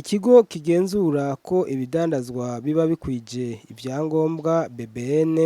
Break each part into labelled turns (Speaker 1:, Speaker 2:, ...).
Speaker 1: Ikigo kigenzura ko ibidandazwa biba bikwije ibyangombwa, BBN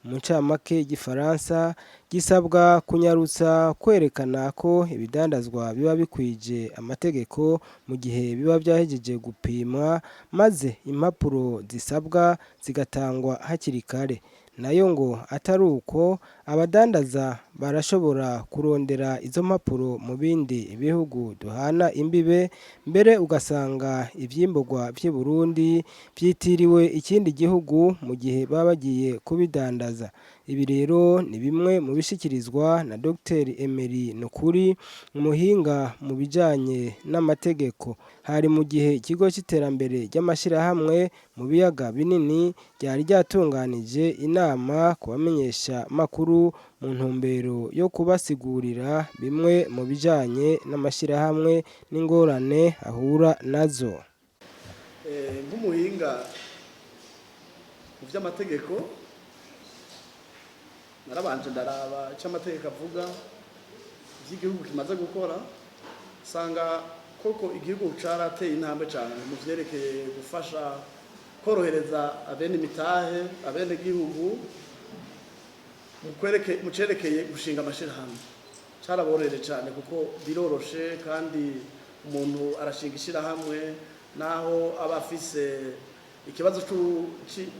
Speaker 1: mu ncamake y'igifaransa, gisabwa kunyarutsa kwerekana ko ibidandazwa biba bikwije amategeko mu gihe biba byahejeje gupimwa, maze impapuro zisabwa zigatangwa hakiri kare. Nayo ngo atari uko, abadandaza barashobora kurondera izo mpapuro mu bindi bihugu duhana imbibe, mbere ugasanga ivyimburwa vy'i Burundi vyitiriwe ikindi gihugu mu gihe baba bagiye kubidandaza. Ibi rero ni bimwe mu bishikirizwa na Dr Emery Nukuri, umuhinga mu bijanye n'amategeko. Hari mu gihe ikigo c'iterambere ry'amashirahamwe mu biyaga binini ryari ryatunganije inama ku bamenyesha makuru mu ntumbero yo kubasigurira bimwe mu bijanye n'amashirahamwe n'ingorane ahura nazo.
Speaker 2: Nk'umuhinga mu by'amategeko, narabanje ndaraba icyo amategeko avuga by'igihugu kimaze gukora, usanga koko igihugu carateye intambwe cyane mu vyerekeye gufasha korohereza abene imitahe, abene gihugu, mu cerekeye gushinga amashirahamwe. Caraborohereje cyane kuko biroroshe, kandi umuntu arashinga ishirahamwe naho aba afise ikibazo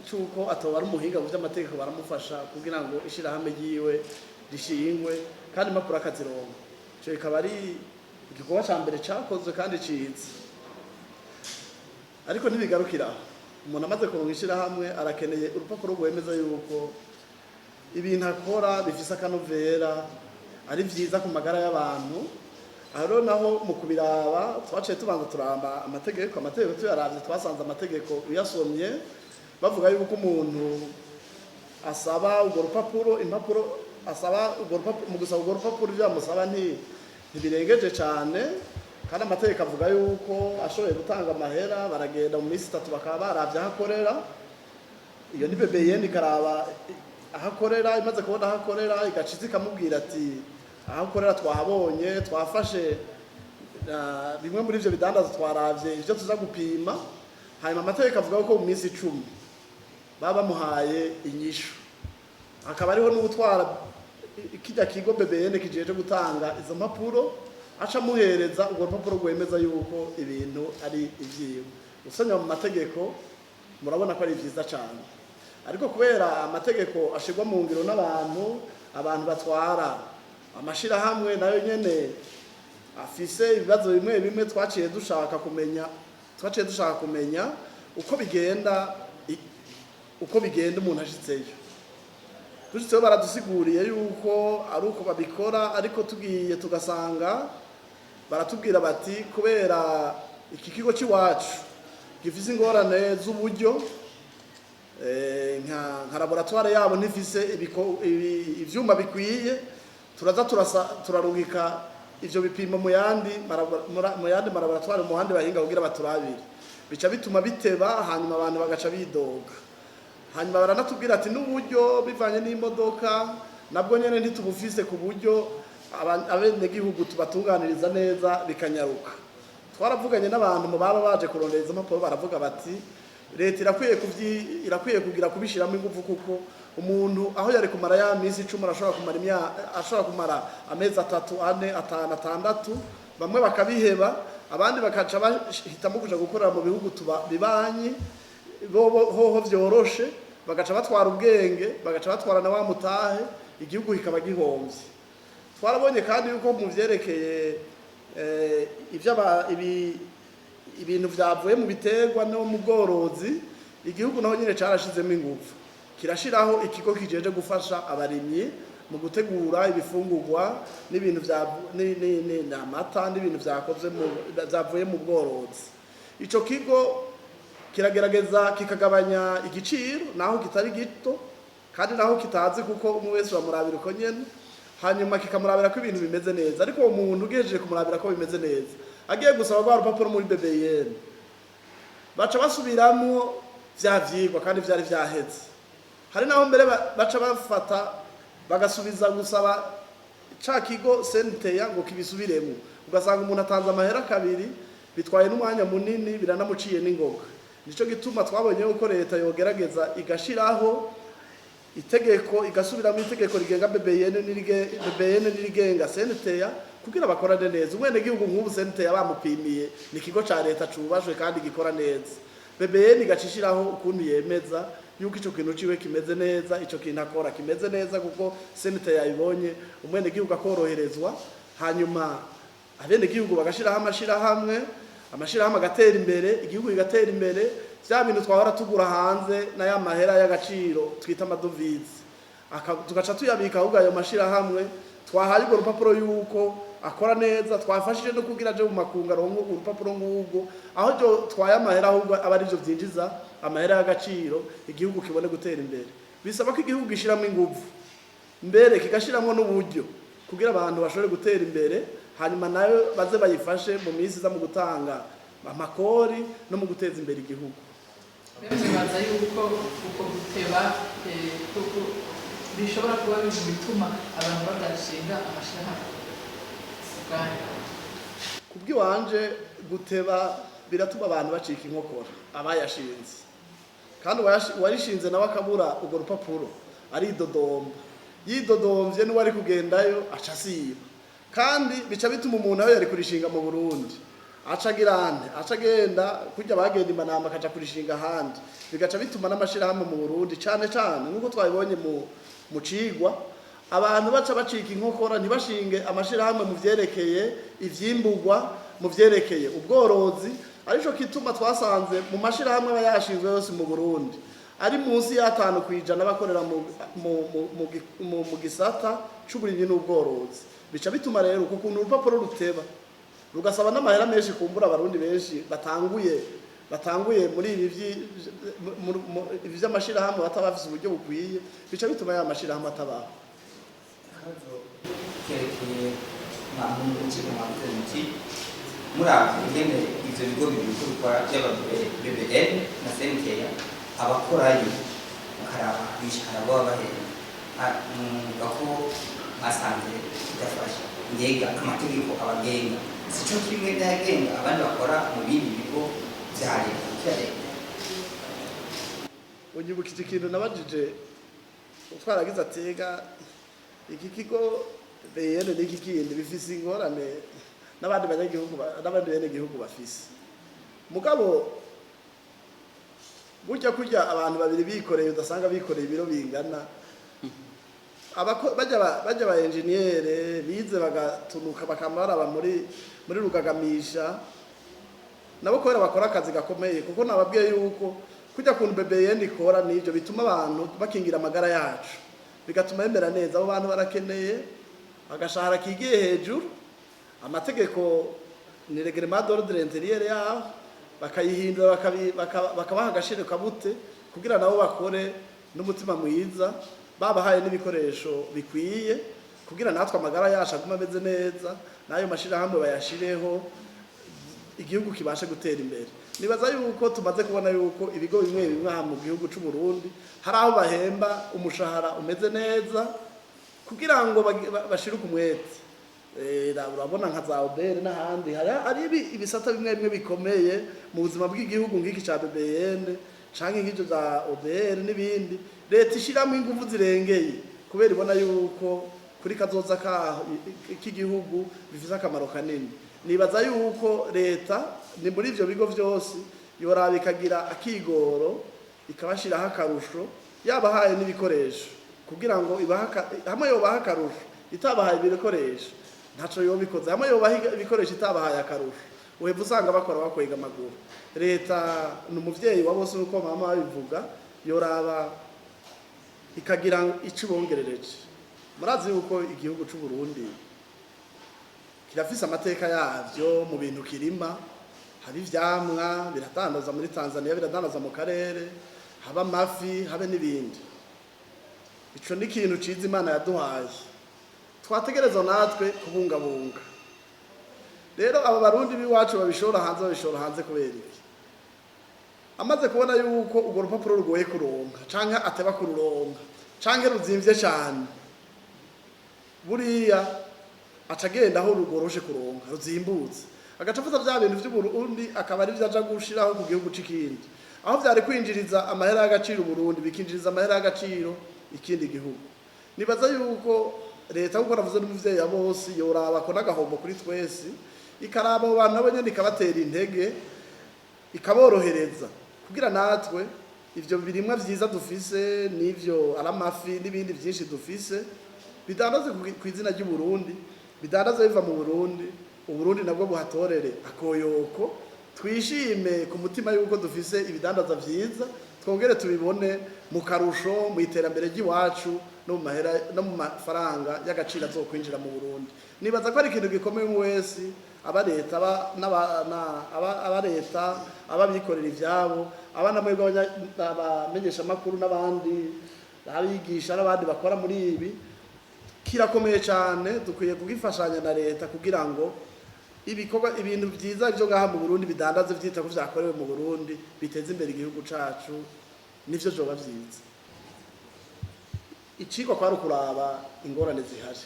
Speaker 2: c'uko atoba ari umuhinga mu vy'amategeko, baramufasha kugira ngo ishirahamwe ryiwe rishingwe kandi impapuro akazironka. Ico kikaba ari igikorwa ca mbere cakozwe kandi ciza. Ariko ntibigarukira aho. Umuntu amaze kuronka ishirahamwe arakeneye urupapuro rwemeza yuko ibintu akora bifise akanovera, ari vyiza ku magara y'abantu. Aho rero naho mu kubiraba twaciye tubanza turamba amategeko. Amategeko tuyaravye, twasanze amategeko uyasomye bavuga yuko umuntu asaba urwo rupapuro, impapuro asaba urwo rupapuro, mu gusaba urwo rupapuro ibyo bamusaba ntibirengeje cyane, kandi amategeko avuga yuko ashoboye gutanga amahera baragenda mu minsi 3 bakaba baravye aho akorera. Iyo ni BBN ikaraba aho akorera. Imaze kubona aho akorera, igaca iza ikamubwira ati: "Aho akorera twahabonye, twafashe bimwe muri ivyo bidandaza, twaravye ivyo tuza gupima." Hanyuma amategeko avuga ko mu minsi 10 baba bamuhaye inyishu. Hakaba hariho n'ubutwara kijya kigo BBN kijeje gutanga izo mpapuro, aca amuhereza urwo rupapuro rwemeza yuko ibintu ari ivyiwe. Usomye mu mategeko murabona ko ari vyiza cyane, ariko kubera amategeko ashirwa mu ngiro n'abantu, abantu batwara amashirahamwe nayo nyene afise ibibazo bimwe bimwe, twaciye dushaka kumenya uko bigenda umuntu ashitseyo. Dushitseyo baradusiguriye yuko ari uko babikora, ariko tugiye tugasanga baratubwira bati: "Kubera iki kigo cy'iwacu gifise ingorane z'uburyo, nka laboratoire yabo ntifise ivyuma bikwiye, turaza turarungika ivyo bipimo mu yandi malaboratoire, mu bandi bahinga kugira baturabire." Bica bituma biteba, hanyuma abantu bagaca bidoga. Hanyuma baranatubwira ati: "N'uburyo bivanye n'imodoka nabwo nyene ntitubufise ku buryo abenegihugu tubatunganiriza neza bikanyaruka." Twaravuganye n'abantu mu baba baje kurondera izo mpapuro, baravuga bati: "Leta irakwiye kugira kubishiramo ingufu, kuko umuntu aho yari kumara ya minsi 10 ashobora kumara amezi 3, 4, 5, 6." Bamwe bakabiheba, abandi bakaca bahitamo kuja gukorera mu bihugu tuba bibanyi hoho vyoroshe, bagaca batwara ubwenge, bagaca batwara na wa mutahe, igihugu kikaba gihomvye. Twarabonye kandi yuko mu vyerekeye ibintu vyavuye mu biterwa no mu bworozi, igihugu naho nyine carashizemo ingufu, kirashiraho ikigo kijeje gufasha abarimyi mu gutegura ibifungurwa n'ibintu vya n'amata n'ibintu vyavuye mu bworozi. Ico kigo kiragerageza kikagabanya igiciro naho kitari gito, kandi naho kitazi, kuko umwe wese bamurabira uko nyene, hanyuma kikamurabira ko ibintu bimeze neza. Ariko uwo muntu ugejeje kumurabira ko bimeze neza, agiye gusaba rwa rupapuro muri BBN, baca basubiramwo vya vyigwa kandi vyari vyaheze. Hari naho mbere baca bafata bagasubiza gusaba ca kigo senteya ngo kibisubiremo, ugasanga umuntu atanze amahera kabiri. Bitwaye n'umwanya munini, biranamuciye n'ingoga. Nico gituma twabonye yuko leta yogerageza igashiraho itegeko, igasubiramo itegeko rigenga BBN BBN n'irigenga CNTA kugira bakorane neza. Umwenegihugu nk'ubu CNTA bamupimiye, ni ikigo ca leta cubashwe kandi gikora neza. BBN igacishiraho ukuntu yemeza yuko ico kintu ciwe kimeze neza, ico kintu akora kimeze neza, kuko CNTA yabibonye, umwenegihugu akoroherezwa. Hanyuma abenegihugu bagashiraho amashirahamwe, amashirahamwe agatera imbere, igihugu kigatera imbere. Vya bintu twahora tugura hanze na ya mahera y'agaciro twita amadovize, tugaca tuyabika, ahubwo ayo mashirahamwe twahaye urwo rupapuro yuko akora neza, twafashije no kugira aje mu makungu aronke urupapuro nk'urwo, aho ryo twaye amahera ahubwo aba arivyo vyinjiza amahera y'agaciro, igihugu kibone gutera imbere. Bisaba ko igihugu gishiramwo inguvu, mbere kigashiramwo n'uburyo kugira abantu bashobore gutera imbere, hanyuma nayo baze bayifashe mu minsi iza mu gutanga amakori no mu guteza imbere igihugu.
Speaker 3: Nibaza yuko uko guteba bishobora kuba biri mu bituma abantu badashinga amashirahamwe ubwanyu.
Speaker 2: Kubw'iwanje, guteba biratuma abantu bacika inkokora abayashinze, kandi uwarishinze nawe akabura urwo rupapuro aridodomba. Yidodomvye, n'uwari kugendayo aca asiba. Kandi bica bituma umuntu aho yari kurishinga mu Burundi aca agira ante? Aca agenda kurya bagenda imanama, akaja kurishinga ahandi. Bigaca bituma n'amashirahamwe mu Burundi, cane cane nk'uko twabibonye mu cigwa, abantu baca bacika inkokora, ntibashinge amashirahamwe mu vyerekeye ivyimburwa, mu vyerekeye ubworozi. Arico kituma twasanze mu mashirahamwe aba yashinzwe yose mu Burundi ari munsi ya 5% bakorera mu gisata c'uburimyi n'ubworozi. Bica bituma rero uko kuntu urupapuro ruteba, rugasaba n'amahera menshi, kumbura abarundi benshi batanguye muri ibi ibi vy'amashirahamwe bataba bafise uburyo bukwiye, bica bituma ya mashirahamwe atabaho.
Speaker 4: Akabazo kerekeye mu mwavuze muti muravye ingene ivyo bigo bibiri uko bikora, byaba BBN na CNTA, abakorayo mukaraba imishahara baba bahembwa, mwumva ko mwasanze bidafasha. Mbega amategeko abagenga sico kimwe n'ayagenga abandi bakora mu bindi bigo vya leta vya leta?
Speaker 2: Unyibukije ikintu nabajije twaragize, atega iki kigo BN n'iki kindi bifise ingorane n'abandi banyagihugu n'abandi bene gihugu bafise. Mugabo burya kurya abantu babiri bikoreye, udasanga bikoreye ibiro bingana. Bajya ba engineer bize bagatunuka, bakamara muri rugagamisha nabo, kubera bakora akazi gakomeye. Kuko nababwiye yuko kujya kuntu BBN ikora nivyo bituma abantu bakingira amagara yacu, bigatuma bemera neza. Abo bantu barakeneye agashahara kigiye hejuru. Amategeko ni règlement d'ordre intérieur yaho, bakayihindura, bakabaha agashiro kabute kugira nabo bakore n'umutima mwiza, babahaye n'ibikoresho bikwiye kugira natwe amagara yacu agume ameze neza, n'ayo mashirahamwe bayashireho, igihugu kibashe gutera imbere. Nibaza yuko tumaze kubona yuko ibigo bimwe bimwe aha mu gihugu c'u Burundi hari aho bahemba umushahara umeze neza kugira ngo bashire umwete. Urabona nka za OBR n'ahandi hari ibisata bimwe bimwe bikomeye mu buzima bw'igihugu nk'iki ca BBN canke nk'ivyo za OBR n'ibindi, leta ishiramo inguvu zirengeye kubera ibona yuko kuri kazoza k'igihugu bifise akamaro kanini. Nibaza yuko leta ni muri ivyo bigo vyose yoraba ikagira akigoro, ikabashiraho akarusho, yabahaye n'ibikoresho kugira ngo hamwe yobaha akarusho, itabahaye ibikoresho ntaco yobikoze. Hamwe yobaha ibikoresho itabahaye akarusho, uheva usanga bakora bakwega amaguru. Leta ni umuvyeyi wa bose, uko mama babivuga, yoraba ikagira ico ibongerereje. Murazi yuko igihugu c'u Burundi kirafise amateka yavyo mu bintu kirima. Haba ivyamwa biradandaza muri Tanzania, biradandaza mu karere, haba amafi, habe n'ibindi. Ico ni ikintu ciza Imana yaduhaye, twategerezwa natwe kubungabunga. Rero aba barundi b'iwacu babishora hanze, babishora hanze kubera iki? Amaze kubona yuko urwo rupapuro rugoye kuronka, canke ateba kururonka, canke ruzimvye cane, buriya aca agenda aho rugoroshe kuronka, ruzimbutse. Agaca afata vya bintu vy'Uburundi akaba ari vyo aja gushiraho ku gihugu c'ikindi, aho vyari kwinjiriza amahera y'agaciro Uburundi, bikinjiriza amahera y'agaciro ikindi gihugu. Nibaza yuko leta, kuko navuze n'umuvyeyi ya bose, yoraba ko n'agahombo kuri twese, ikaraba abo bantu nabo nyene ikabatera intege, ikaborohereza, kugira natwe ivyo birimwa vyiza dufise, n'ivyo ari amafi n'ibindi vyinshi dufise, bidandaze ku izina ry'Uburundi, bidandaze biva mu Burundi, Uburundi nabwo buhatorere akoyoko, twishime ku mutima yuko dufise ibidandaza vyiza, twongere tubibone mu karusho mu iterambere ry'iwacu no mu mahera no mu mafaranga y'agaciro azokwinjira mu Burundi. Nibaza ko ari ikintu gikomeye umwe wese, aba leta, aba leta, ababikorera ivyabo, aba namwebwe abamenyeshamakuru n'abandi, abigisha n'abandi bakora muri ibi, kirakomeye cyane. Dukwiye kugifashanya na leta kugira ngo ibikorwa, ibintu byiza byo ngaha mu Burundi bidandaze vyita ko vyakorewe mu Burundi, biteze imbere igihugu cacu, nivyo vyoba vyiza. Icigwa kwari ukuraba ingorane zihari.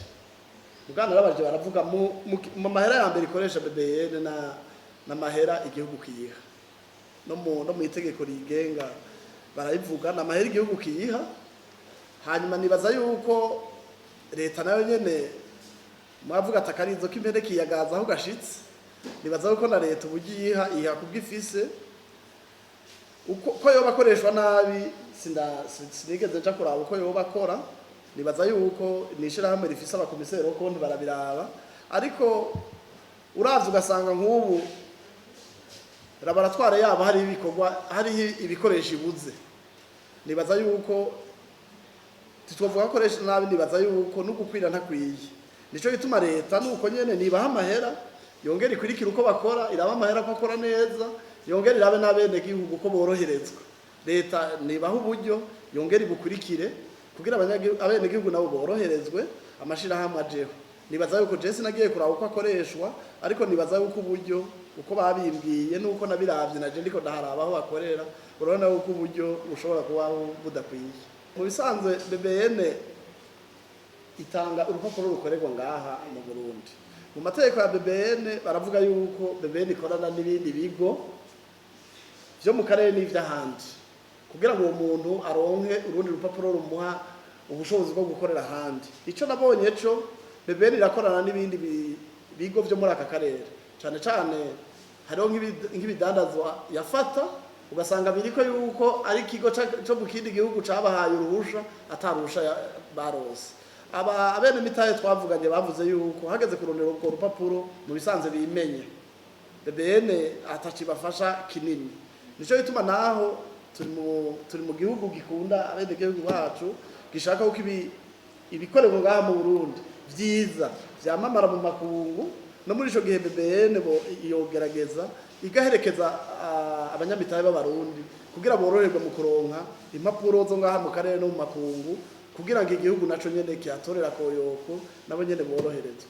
Speaker 2: Mugana rabaje baravuga mu mahera ya mbere ikoresha BBN na mahera igihugu kiyiha, no mu itegeko rigenga barabivuga, na mahera igihugu kiyiha. Hanyuma nibaza yuko leta nayo nyene, mwavuga ati akarizo k'impene kiyagaza aho gashitse, nibaza yuko na leta uburyo iyiha, iha kubw'ifise. Uko ko yoba akoreshwa nabi, sinigeze nja kuraba uko yoba akora. Nibaza yuko ni ishirahamwe rifise abakomiseri bo konti barabiraba, ariko uravye ugasanga nk'ubu laboratoire yabo hari ibikorwa, hariho ibikoresho ibuze. Nibaza yuko titwovuga akoresha nabi, nibaza yuko no gukwira ntakwiye. Nico gituma leta nuko nyene nibaha amahera, yongera ikurikira uko bakora, iraba amahera ko akora neza, yongera irabe n'abene gihugu ko boroherezwa. Leta nibaha uburyo, yongera ibukurikire kugira abene gihugu nabo boroherezwe, amashirahamwe ajeho. Nibaza yuko je sinagiye kuraba uko akoreshwa, ariko nibaza yuko uburyo uko babimbwiye nuko nabiravye naje ndiko ndaharaba aho bakorera, urabona yuko uburyo bushobora kuba budakwiye. Mu bisanzwe BBN itanga urupapuro rukorerwa ngaha mu Burundi. Mu mategeko ya BBN baravuga yuko BBN ikorana n'ibindi bigo vyo mu karere n'ivy'ahandi, kugira ngo uwo muntu aronke urundi rupapuro rumuha ubushobozi bwo gukorera ahandi. Ico nabonye co, BBN irakorana n'ibindi bigo vyo muri aka karere, cane cane hariho nk'ibidandazwa yafata ugasanga biriko yuko ari ikigo co mu kindi gihugu cabahaye uruhusha, ataruhusha barose. Aba abene mitahe twavuganye bavuze yuko hageze kurondera urwo rupapuro, mu bisanzwe bimenye BBN atacibafasha kinini. Nico gituma naho turi mu gihugu gikunda abene gihugu bacu, gishaka ko ibikorerwa ngaha mu Burundi vyiza vyamamara mu makungu. No muri ico gihe BBN bo yogerageza igaherekeza abanyamitahe b'Abarundi kugira boroherwe mu kuronka impapuro zo ngaha mu karere no mu makungu, kugira ngo igihugu naco nyene kihatorera koyoko, nabo nyene boroherezwe.